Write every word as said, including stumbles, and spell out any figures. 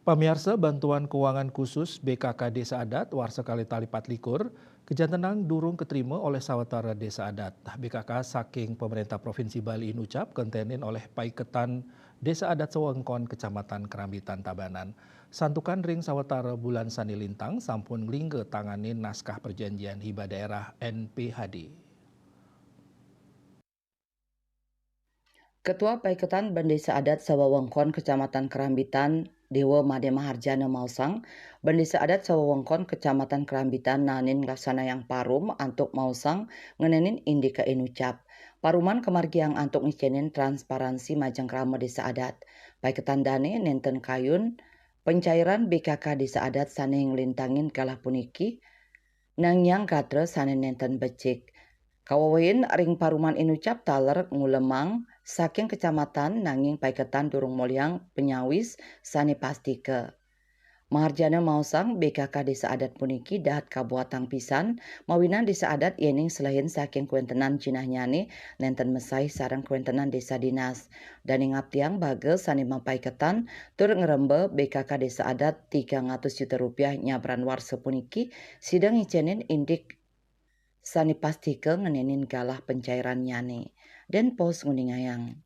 Pamiarsa, bantuan keuangan khusus B K K Desa Adat warsa kalih tali patlikur kejantenang durung keterima oleh sawetara desa adat. B K K saking pemerintah Provinsi Bali inucap kentenin oleh paiketan desa adat sawewengkon Kecamatan Kerambitan Tabanan. Santukan ring sawetara bulan sane lintang sampun nglingga tanganin naskah perjanjian hibah daerah N P H D. Ketua Paiketan Bendesa Adat Sawewengkon Kecamatan Kerambitan, Dewa Made Maharjana maosang, Bendesa Adat Sawewengkon Kecamatan Kerambitan naenin nglaksanayang parum antuk maosang ngenenin indike inucap. Paruman kamargiang antuk ngicenin transparansi majeng krama desa adat. Paiketan dane nenten kayun pencairan B K K desa adat sane nglintangin galah puniki, nangiang gatra sane nenten becik. Kawewehin ring paruman inucap taler ngulemang saking kecamatan, nanging paiketan durung molihang penyawis sane pastika. Maharjana maosang, B K K desa adat puniki dahat kabuatang pisan mawinan desa adat yening selehin saking kawentenan jinahnyane nenten mesaih sareng kawentenan desa dinas. Dane ngaptiang baga sane mapaiketan tur ngremba B K K desa adat tigang atus juta rupiah nyabran warsa puniki sida ngicenin indik sane pastika ngenenin galah pencairannyane. Den Pos nguningayang.